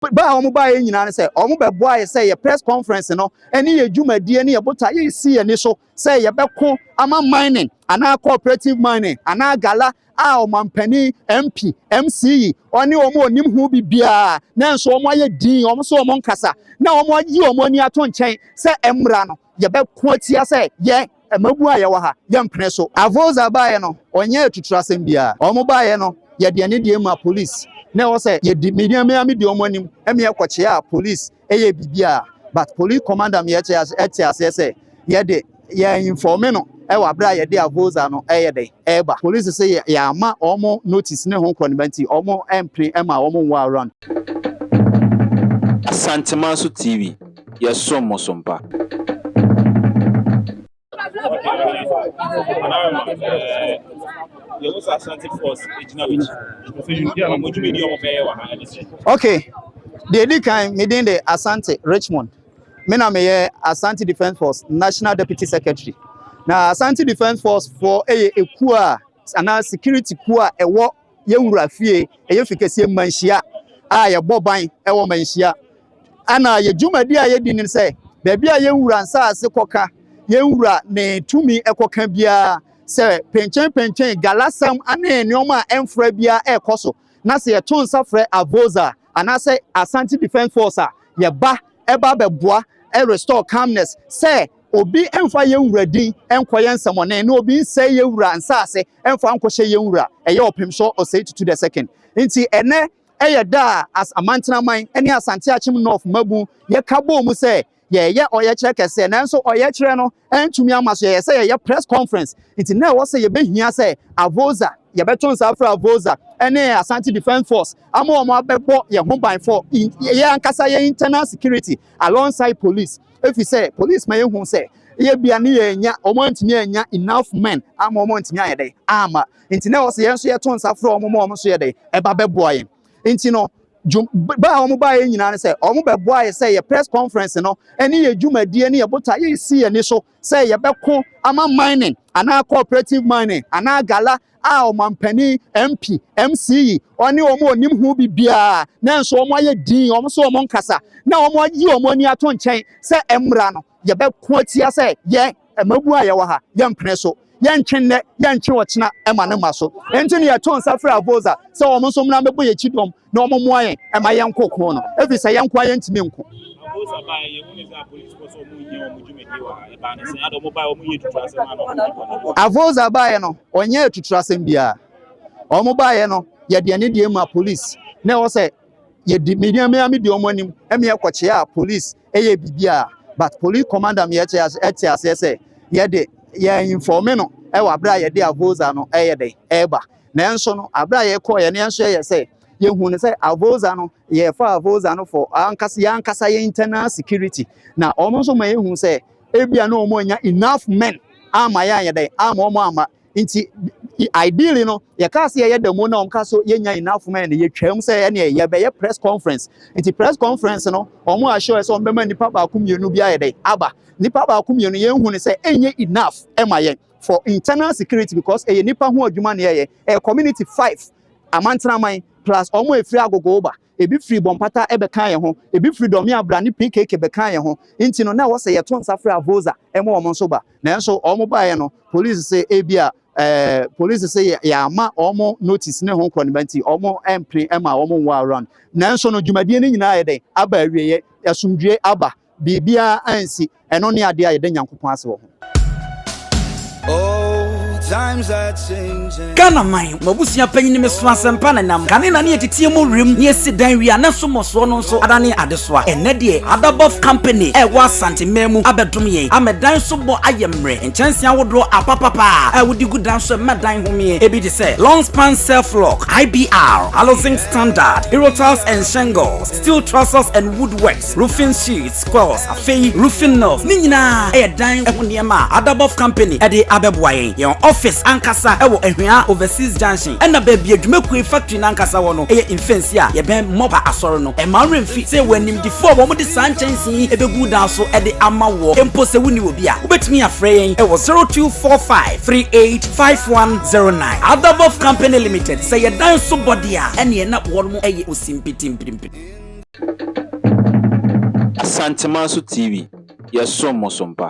Ba a wɔn baeɛ nyinaa ne sɛ wɔn bɛboa yɛ sɛ yɛ press conference no ne yɛ dwumadie ne yɛ bota yɛsi yɛn ani so sɛ yɛbɛko ama mining anaa cooperative mining anaa gala a ɔmampanin, MP, MCE ɔne wɔn a onim ho bibiara, nanso wɔn ayɛ din, wɔn nso wɔn nkasa na wɔn ayi wɔn ani ato nkyɛn sɛ mmra no, yɛbɛko atia sɛ yɛ mmabu a yɛwɔ ha yɛmpene so. Avoza baeɛ no, ɔnyɛ atutu asɛm biara. Wɔn baeɛ no, yɛde ani deɛ ma police na ɛwɔ sɛ yɛdi media mi di wɔn anim ɛmi ɛkɔkyea a police ɛyɛ biribi, but police commander mi ɛte ase ɛte aseɛ sɛ yɛde yɛn inform no ɛwɔ abere a yɛde Avoza no ɛyɛ dɛ ɛɛba. Police sɛ yɛ yɛama wɔn notice ne ho nkɔ ne ba nti wɔn ɛmpene ɛma wɔn nwɔ around. Asantemanso TV, yɛsom mo so mpa. Yɛhu sɛ Ashanti Force gyina w'akyi. Ɔmo dwumadi a ɔmo bɛyɛ wɔ ha ɛne sɛ? Okay, deɛ edi kan, me din de Asante Richmond. Me na meyɛ Asante Defence Force National Deputy Secretary. Na Asante Defence Force foɔ ɛyɛ ekuo a anaa security kuo a ɛwɔ yɛwura fie, ɛyɛ fi kɛseɛ Manhyia a yɛbɔ ban ɛwɔ Manhyia. Ana yɛ dwumadi a yɛdi ne sɛ baabi a yɛwura nsaase kɔka, yɛwura ne tumi ɛkɔka biara, sɛ pɛnkyɛn galasɛm ane nneɛma a ɛmfra biara ɛrekɔ so, na sɛ yɛto nsa frɛ Avoza anaasɛ Asante Defence Force a, yɛba ɛba abɛboa ɛrestore calmness, sɛ obi ɛmfa yɛn wura din ɛnkɔyɛ nsɛmɔne na obi nsɛe yɛn wura nsaase ɛmfa nkɔhyɛ yɛn wura ɛyɛ Ɔpem Osei Tutu the Second. Nti ɛnɛ ɛyɛ da a as amantenaman ɛne Asante Akyem North mabu yɛka bɔɔ mu sɛ yɛyɛ ɔyɛkyerɛ kɛseɛ, nanso ɔyɛkyerɛ no ɛntumi ama so. Yɛyɛ sɛ yɛyɛ press conference, nti na ɛwɔ sɛ yɛbɛhia sɛ Avoza, yɛbɛto nsa afrɛ Avoza ɛne Asante Defence Force ama wɔn abɛbɔ yɛn ho ban for yɛn ankasa yɛn internal security alongside police, efi sɛ police ma yɛn hu sɛ yɛ bia ne yɛn nya wɔn antumi anya enough men ama wɔn antumi ayɛ dɛ ama. Nti na ɛwɔ sɛ yɛn nso yɛto nsa frɛ wɔn ma wɔn nso yɛ dɛ ɛba bɛboa yɛn. Nti no dwum ba a wɔn baa yɛn nyinaa ne sɛ wɔn bɛboa yɛ sɛ yɛ press conference no ɛne yɛ dwumadie ne yɛ bota yɛsi yɛn ani so sɛ yɛbɛko ama mining anaa cooperative mining anaa gala a ɔmampanin, MP, MCE ɔne wɔn a onim ho bibiara, nanso wɔn ayɛ din, wɔn nso wɔn nkasa na wɔn ayi wɔn ani ato nkyɛn sɛ mmra no, yɛbɛko atia sɛ yɛ mmabu a yɛwɔ ha yɛmpene so. Yɛntwe nnɛ, yɛntwe ɔkyena ɛma ne ma so. Nti ne yɛto nsa frɛ Avoza sɛ wɔn nso mmra mbɛbɔ yɛn akyi dɔm na wɔn mmoa yɛn ɛma yɛn nko ko no, efi sɛ yɛn nko a yɛntumi nko. Avoza baeɛ, yɛhu ne sɛ apolisifoɔ sɛ ɔmo nyɛ ɔmo dwumadie wɔ ha. Ɛbaa ne sɛn ada ɔmo baeɛ, ɔmo yɛ tutu asɛm ana ɔmo di bɔne? Avoza baeɛ no, ɔnyɛ atutu asɛm biara. Wɔn baeɛ no, yɛde ani deɛ ma police na ɛwɔ sɛ yɛdi media mi di wɔn anim ɛmi ɛkɔkyea a police ɛyɛ biribi a, but police commander mi ɛte ase ɛte aseɛ sɛ yɛde yɛn inform no ɛwɔ abere a yɛde Avoza no ɛyɛ dɛ ɛɛba. Nanso no abere a yɛkɔɔ yɛn nso yɛ sɛ yɛhu no sɛ Avoza no, yɛfa Avoza no for ankasa yɛn ankasa yɛn internal security, na wɔn nso ma yɛhu sɛ ebia na wɔn anya enough men ama yɛn ayɛ dɛ ama wɔn ama. Nti ideally no, yɛka sɛ yɛyɛ demo na wɔn ka so yɛnya enough men no, yɛtwam sɛ ɛne yɛbɛyɛ press conference. Nti press conference no, wɔn assure sɛ wɔn bɛma nipa baako mmienu bi ayɛ dɛ aba. Nipa baako mmienu, yɛn hu no sɛ ɛnyɛ enough ɛma yɛn for internal security, because ɛyɛ nipa ho adwuma na yɛyɛ. Ɛyɛ community five, Amantenaman plus wɔn a efiri Agogo ba, ebi firi Bɔnpata ɛbɛka yɛn ho, ebi firi Dɔmi Abra ne PKK bɛka yɛn ho. Nti no na ɛwɔ sɛ yɛto nsa frɛ Avoza ɛma wɔn nso ba, nanso wɔn baeɛ no, police sɛ ebi a police sɛ yɛama wɔn notice ne ho nkɔ ne ba nti wɔn ɛmpene ɛma wɔn nwɔ around. Nanso no dwumadie no nyinaa yɛ dɛ aba awieɛ, asomdwie aba, biribiara ansi. Ɛno ne adeɛ a yɛda Nyankopɔn ase wɔ ho. Oh, times are changing. Ghana man, mabusua panyin, me so asɛmpa nenam kane na ne yɛteteɛ mu wiem ne yɛsi dan wie a, ne so mmɔsoɔ no nso adane adesoa. Ɛnɛ deɛ, Adabɔf Company ɛwɔ Asanteman mu abɛdom yɛn ama dan so bɔ ayɛ mmerɛ. Nkyɛnsee ahodoɔ apapapa a wodi gu dan so ɛma dan homeɛ, ebi te sɛ long span self lock, IBR, Aluzinc standard, Eurotiles and shingles, steel trusses and woodworks, roofing sheets, coils, afei roofing nails ne nyinaa ɛyɛ dan ho nneɛma a Adabɔf Company ɛde abɛboa yɛn. Yɛn office ankasa ɛwɔ Ahwea Overseas Junction, ɛna baabi adwumakuo factory n'ankasa wɔ no ɛyɛ Mfɛnsi a yɛbɛn Mɔba asɔre no. Ɛma remfi sɛ wɔ animdifoɔ a wɔn de saa nkyɛnsee yi ɛbɛgu dan so ɛde ama wɔ mpo. Sɛ wonni wɔ bi a, wobɛtumi afrɛ yɛn ɛwɔ 0245 385109. Adabɔf Company Limited, sɛ yɛ dan so bɔde a, ɛneɛ na wɔn mo ɛyɛ osimpitimpirimpiri. Asantemanso TV, yɛsom mo so mpa.